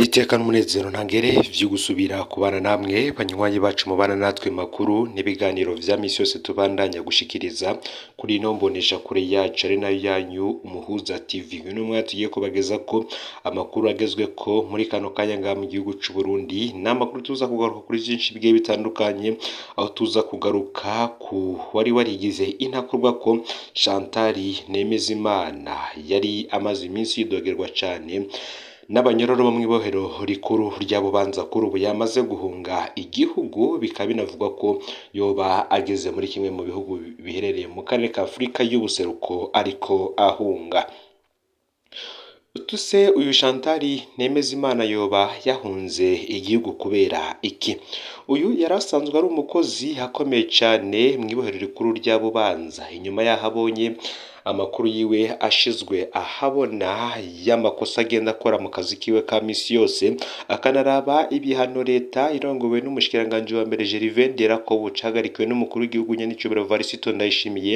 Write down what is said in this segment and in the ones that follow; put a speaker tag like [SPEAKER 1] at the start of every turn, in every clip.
[SPEAKER 1] Iteka n'umunezero ntangere vyo gusubira kubana namwe banywanyi bacu mubana natwe makuru n'ibiganiro vya misi yose tubandanya gushikiriza kuri ino mbonesha kure yacu ari nayo yanyu Umuhuza TV. Uyu ni umwanya tugiye kubagezako amakuru agezweko muri kano kanya ngaha mu gihugu c'u Burundi. Ni amakuru tuza kugaruka kuri vyinshi bigiye bitandukanye, aho tuza kugaruka ku wari warigize intakorwako Chantal Nemezimana yari amaze iminsi yidogerwa cane n'abanyororo bo mw'ibohero rikuru rya Bubanza. Kuri ubu yamaze guhunga igihugu, bikaba binavugwa ko yoba ageze muri kimwe mu bihugu biherereye mu karere ka Afurika y'ubuseruko ariko ahunga. Utuse uyu Chantal Nemezimana yoba yahunze igihugu kubera iki? Uyu yari asanzwe ari umukozi akomeye cane mw'ibohero rikuru rya Bubanza. Inyuma yaho abonye amakuru yiwe ashizwe ahabona y'amakosa agenda akora mu kazi kiwe ka misi yose, akanaraba ibihano leta irongowe n'umushikiranganji wa mbere Gervais Nderakobuca ahagarikiwe n'umukuru w'igihugu nyenicubahiro Varisito Ndayishimiye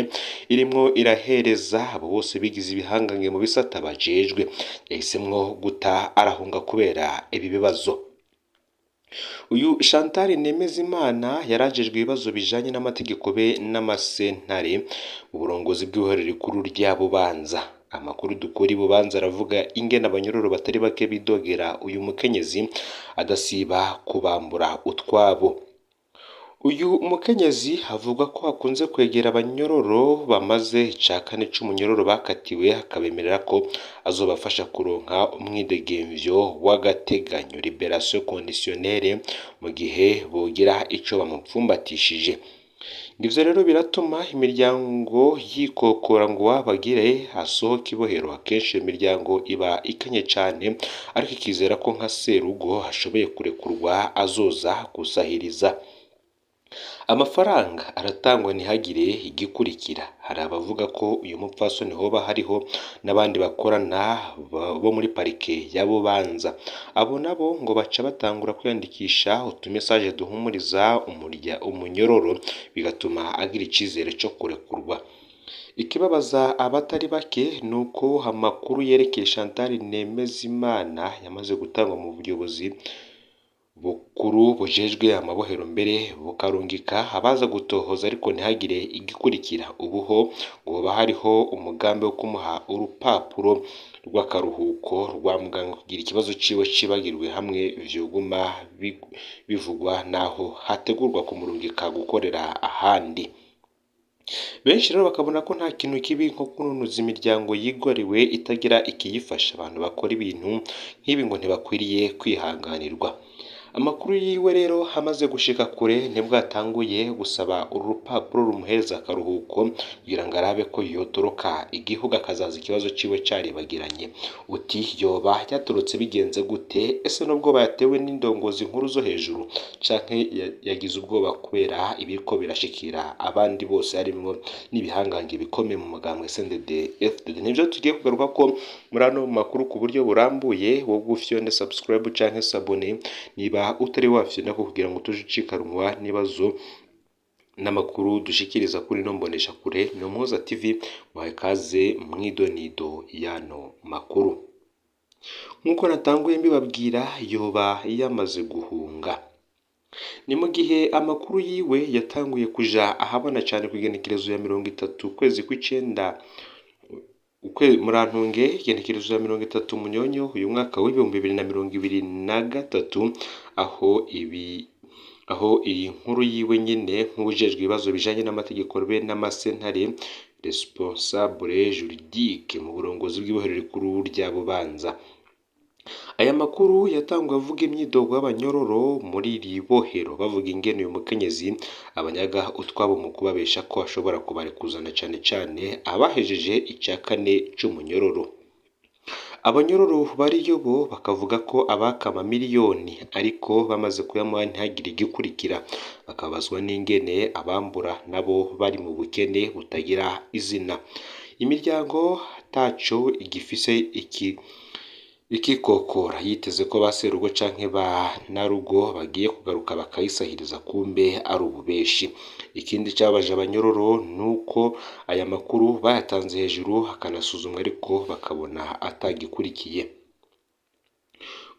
[SPEAKER 1] irimwo irahereza abo bose bigize ibihangange mu bisata bajejwe, yahisemwo guta arahunga kubera ibi bibazo. Uyu Chantal Nemezimana yarajejwe ibibazo bijanye n'amategeko be n'amasentare mu burongozi bw'ibohero rikuru rya Bubanza. Amakuru dukura i Bubanza aravuga ingene abanyororo batari bake bidogera uyu mukenyezi adasiba kubambura utwabo. Uyu mukenyezi avuga ko akunze kwegera abanyororo bamaze ica kane c'umunyororo bakatiwe, akabemerera ko azobafasha kuronka umwidegemvyo w'agateganyo liberation conditionnelle mu gihe bogira ico bamupfumbatishije. Ivyo rero biratuma imiryango yikokora ngo uwabagire asohoke ibohero. Akenshi iyo miryango iba ikenye cane, ariko ikizera ko nka serugo ashoboye kurekurwa azoza gusahiriza. Amafaranga aratangwa ntihagire igikurikira. Hari abavuga ko uyu mupfasoni hoba hariho n'abandi bakorana bo muri parike ya Bubanza. Abo nabo ngo baca batangura kwiyandikisha utumesaje duhumuriza umunyororo, bigatuma agira icizere co kurekurwa. Ikibabaza abatari bake nuko amakuru yerekeye Chantal Nemezimana yamaze gutangwa mu buyobozi bukuru bujejwe amabohero, mbere bukarungika abaza gutohoza ariko ntihagire igikurikira. Ubu ho ngo hoba hariho umugambi wo kumuha urupapuro rw'akaruhuko rwa muganga kugira ikibazo ciwe cibagirwe hamwe vyoguma bivugwa naho hategurwa kumurungika gukorera ahandi. Benshi rero bakabona ko nta kintu kibi nko kununuza imiryango yigoriwe itagira ikiyifasha. Abantu bakora ibintu nk'ibi ngo ntibakwiriye kwihanganirwa. Amakuru yiwe rero amaze gushika kure nibwo atanguye gusaba uru rupapuro rumuhereza akaruhuko kugira ngo arabe ko yotoroka igihugu akazaza ikibazo ciwe caribagiranye. Uti yoba yatorotse bigenze gute? Ese n'ubwoba yatewe n'indongozi nkuru zo hejuru canke yagize ubwoba kubera ibiriko birashikira abandi bose harimwo n'ibihangange bikomeye mu mugambwe CNDD FDD? Nivyo tugiye kugaruka ko muri ano makuru ku buryo burambuye. Wowe ufyonde subscribe canke s'abonner niba utari wafyonda ko kugira ngo tuje ucikanwa n'ibibazo n'amakuru dushikiriza kuri ino mbonesha kure ni Umuhuza TV. Muhaye kaze mw'idonido y'ano makuru. Nk'uko natanguye mbibabwira, yoba yamaze guhunga. Ni mu gihe amakuru yiwe yatanguye kuja ahabona cane kw'igenekerezo ya 30 ukwezi kw'icenda, murantunge, igenekerezo ya 30 Munyonyo uyu mwaka w'2023, aho iyi nkuru yiwe nyene nk'uwujejwe ibibazo bijanye n'amategeko be n'amasentare, responsable juridique mu burongozi bw'ibohero rikuru rya Bubanza. Aya makuru yatanguye avuga imyidogo y'abanyororo muri iri bohero, bavuga ingene uyu mukenyezi abanyaga utwabo mu kubabesha ko ashobora kubarekuza, na cane cane abahejeje ica kane c'umunyororo. Abanyororo bariyo bo bakavuga ko abaka amamiliyoni ariko bamaze kuyamuha ntihagire igikurikira, bakabazwa n'ingene abambura nabo bari mu bukene butagira izina. Imiryango ataco igifise iki ikikokora yiteze ko ba serugo canke ba narugo bagiye kugaruka bakayisahiriza, kumbe ari ububeshi. Ikindi cababaje abanyororo nuko aya makuru bayatanze hejuru akanasuzumwa, ariko bakabona atagikurikiye.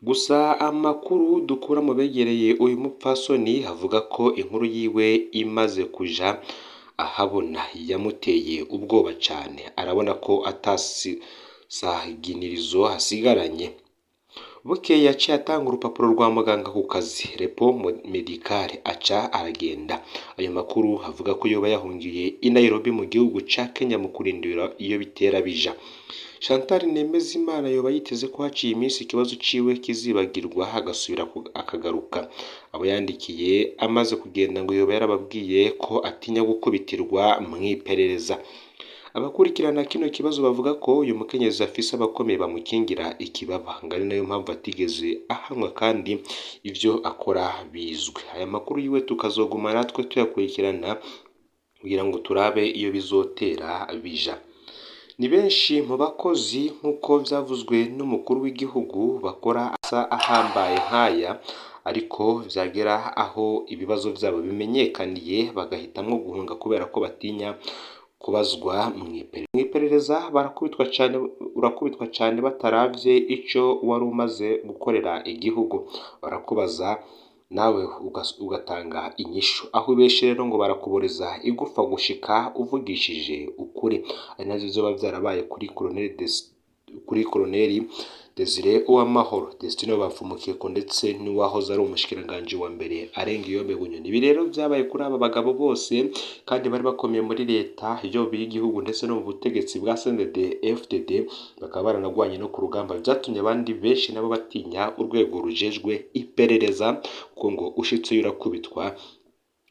[SPEAKER 1] Gusa amakuru dukura mu begereye uyu mupfasoni avuga ko inkuru yiwe imaze kuja ahabona yamuteye ubwoba cane, arabona ko atasaginirizo hasigaranye. Bukeye yaciye atanga urupapuro rwa muganga ku kazi, repos medicale, aca aragenda. Ayo makuru avuga ko yoba yahungiye i Nairobi mu gihugu ca Kenya mu kurindira iyo bitera bija. Chantal Nemezimana yoba yiteze ko haciye iminsi ikibazo ciwe kizibagirwa agasubira akagaruka. Abo yandikiye amaze kugenda ngo yoba yarababwiye ko atinya gukubitirwa mw'iperereza. Abakurikirana kino kibazo bavuga ko uyu mukenyezi afise abakomeye bamukingira ikibaba, ngo ari nayo mpamvu atigeze ahanwa kandi ivyo akora bizwi. Aya makuru yiwe tukazoguma natwe tuyakurikirana kugira ngo turabe iyo bizotera bija. Ni benshi mu bakozi nk'uko vyavuzwe n'umukuru w'igihugu bakora asa ahambaye nk'aya, ariko vyagera aho ibibazo vyabo bimenyekaniye bagahitamwo guhunga kubera ko batinya kubazwa mw'iperereza. Barakubitwa cane, urakubitwa cane bataravye ico wari umaze gukorera igihugu, barakubaza nawe ugatanga inyishu. Aho ubeshe rero ngo barakuboreza igufa gushika uvugishije ukuri. Ari navyo vyoba vyarabaye kuri Colonel Desire Uwamahoro, Destiny Bapfumukeko ndetse n'uwahoze ari umushikiranganji wa mbere Arenga Bunyoni. Ibi rero vyabaye kuri aba bagabo bose kandi bari bakomeye muri leta y'igihugu ndetse no mu butegetsi bwa CNDD FDD, bakaba baranagwanye no ku rugamba, vyatumye abandi benshi nabo batinya urwego rujejwe iperereza, kuko ngo ushitseyo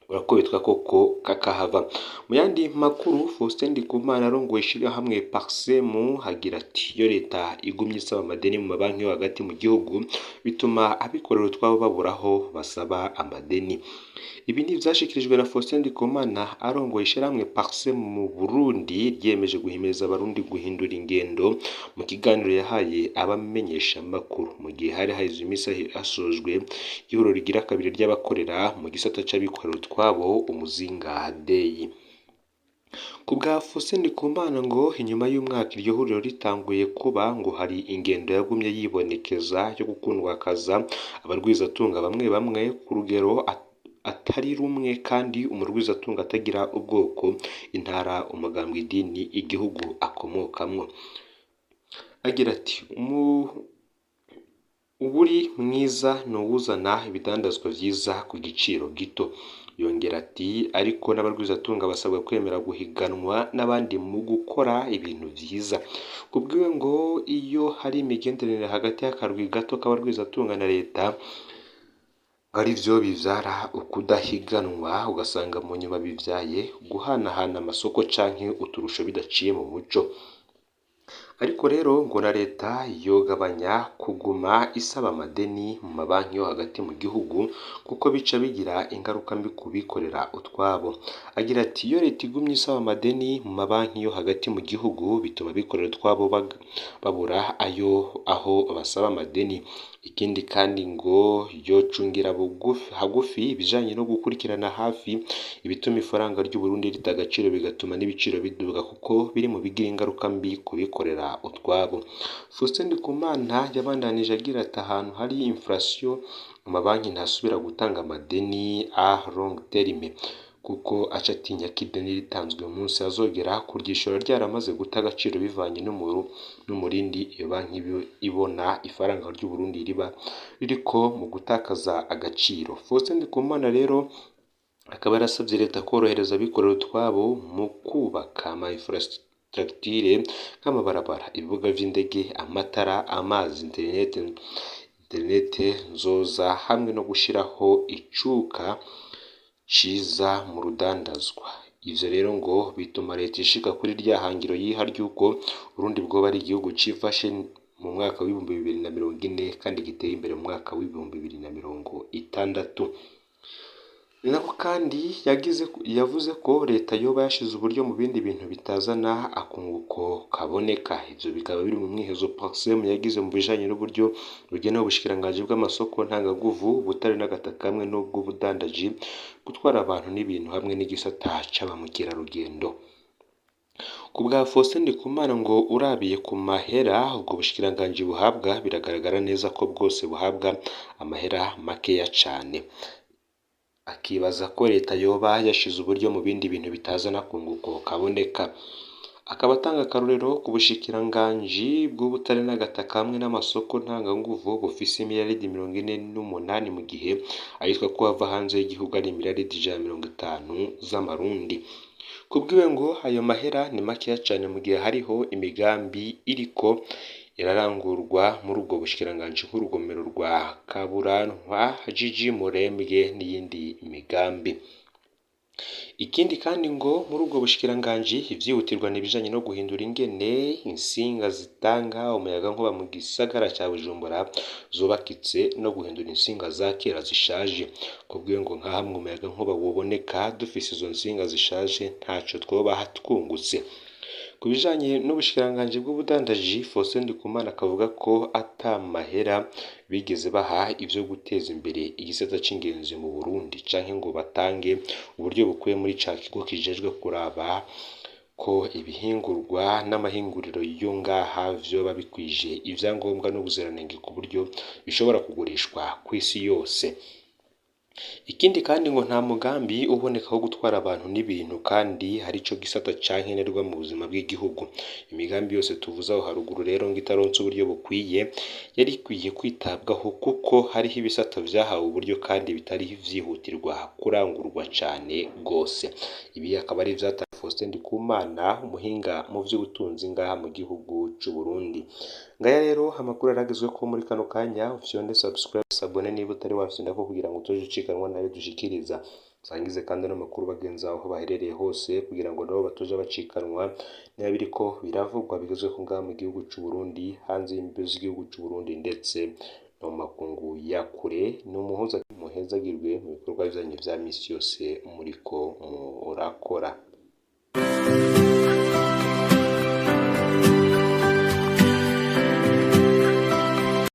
[SPEAKER 1] urakubitwa koko kakahava. Mu yandi makuru, Faustin Ndikumana arongoye ishirahamwe Parsemu agira ati: iyo leta igumye isaba amadeni mu mabanki yo hagati mu gihugu bituma abikorera utwabo baburaho basaba amadeni. Ibi ni ivyashikirijwe na Faustin Ndikumana arongoye ishirahamwe Parsemu mu Burundi, ryiyemeje guhimiriza abarundi guhindura ingendo. Mu kiganiro yahaye abamenyeshamakuru mu gihe hari haheze imisi hasojwe ihuriro rigira kabiri ry'abakorera mu gisata c'abikorera utwabo, Umuzinga Day. Ku bwa Faustin Ndikumana ngo inyuma y'umwaka iryo huriro ritanguye kuba, ngo hari ingendo yagumye yibonekeza yo gukundwakaza abarwizatunga bamwe bamwe ku rugero atari rumwe, kandi umurwizatunga atagira ubwoko, intara, umugambwe, idini, igihugu akomokamwo. Agira ati: uwuri mwiza ni uwuzana ibidandazwa vyiza ku giciro gito. Yongera ati: ariko n'abarwizatunga basabwa kwemera guhiganwa n'abandi mu gukora ibintu vyiza. Kubwiwe ngo iyo hari imigenderanire hagati y'akarwi gato k'abarwizatunga na leta, ari vyo bivyara ukudahiganwa, ugasanga mu nyuma bivyaye guhanahana amasoko canke uturusho bidaciye mu muco. Ariko rero ngo na leta yogabanya kuguma isaba amadeni mu mabanki yo hagati mu gihugu, kuko bica bigira ingaruka mbi ku bikorera utwabo. Agira ati: iyo leta igumye isaba amadeni mu mabanki yo hagati mu gihugu bituma abikorera utwabo babura ayo aho basaba amadeni. Ikindi kandi ngo yocungira hagufi ibijanye no gukurikirana hafi ibituma ifaranga ry'u Burundi rita agaciro, bigatuma n'ibiciro biduga, kuko biri mu bigira ingaruka mbi ku bikorera utwabo. Faustin Ndikumana yabandanije agira ati: ahantu hari inflation amabanki ntasubira gutanga amadeni a long terme, kuko aca atinya ko ideni ritanzwe uyu munsi azogera kuryishura ryaramaze guta agaciro bivanye n'umurindi iyo banki ibona ifaranga ry'u Burundi riba ririko mu gutakaza agaciro. Faustin Ndikumana rero akaba yarasavye leta korohereza abikorera utwabo mu kubaka ama infrastructure nk'amabarabara, ibibuga vy'indege, amatara, amazi, internet nzoza, hamwe no gushiraho icuka ciza mu rudandazwa. Ivyo rero ngo bituma leta ishika kuri rya hangiro yiha ry'uko Uburundi bwoba ari igihugu cifashe mu mwaka w'2040 kandi giteye imbere mu mwaka w'2060. Nako kandi yavuze ko leta yoba yashize uburyo mu bindi bintu bitazana akunguko kaboneka. Ivyo bikaba biri mu mwihezo Parsem yagize mu bijanye n'uburyo bugenewe ubushikiranganji bw'amasoko ntanganguvu, ubutare n'agataka hamwe n'ubw'ubudandaji, gutwara abantu n'ibintu hamwe n'igisata c'abamukerarugendo. Ku bwa Faustin Ndikumana ngo urabiye ku mahera ubwo bushikiranganji buhabwa, biragaragara neza ko bwose buhabwa amahera makeya cane. Akibaza ko leta yoba yashize uburyo mu bindi bintu bitazana akunguko kaboneka. Akaba atanga akarorero ku bushikiranganji bw'ubutare n'agataka hamwe n'amasoko ntanganguvu bufise imiliyaridi 48, mu gihe ayitwa ko ava hanze y'igihugu ari imiliyaridi 150 z'amarundi. Kubwiwe ngo ayo mahera ni makeya cane mu gihe hariho imigambi iriko irarangurwa muri ubwo bushikiranganji nk'urugomero rwa Kaburantwa, Jiji Murembwe n'iyindi migambi. Ikindi kandi ngo muri ubwo bushikiranganji ivyihutirwa n'ibijanye no guhindura ingene insinga zitanga umuyagankuba mu gisagara ca Bujumbura zubakitse no guhindura insinga za kera zishaje. Kubwiwe ngo nka hamwe umuyagankuba woboneka dufise izo nsinga zishaje ntaco twoba twungutse. Ku bijanye n'ubushikiranganji bw'ubudandaji, Faustin Ndikumana akavuga ko ata mahera bigeze baha ivyo guteza imbere igisata c'ingenzi mu Burundi canke ngo batange uburyo bukwiye muri ca kigo kijejwe kuraba ko ibihingurwa n'amahinguriro yo ngaha vyoba bikwije ivyangombwa n'ubuziranenge ku buryo bishobora kugurishwa kw'isi yose. Ikindi kandi ngo nta mugambi uboneka wo gutwara abantu n'ibintu kandi hari ico gisata cankenerwa mu buzima bw'igihugu. Imigambi yose tuvuze aho haruguru rero ngo itaronse uburyo bukwiye yari ikwiye kwitabwaho kuko hariho ibisata vyahawe uburyo kandi bitari vyihutirwa kurangurwa cane gose. Ibi akaba ari ivyatanzwe na Faustin Ndikumana, umuhinga mu vy'ubutunzi ngaha mu gihugu c'u Burundi. Ngaya rero amakuru yaragezweko muri kano kanya, ufyonde subscribe, s'abonner niba utari wafyondako kugira ngo utoje ucikanwa nayo dushikiriza. Usangize kandi ano makuru bagenzi bawe aho baherereye hose kugira ngo nabo batoje bacikanwa niba biriko biravugwa bigezweko ngaha mu gihugu c'u Burundi, hanze y'imbibe z'igihugu c'u Burundi ndetse no mu makungu ya kure. Ni umuhuza muhezagirwe mu bikorwa vyanyu vya misi yose muriko murakora.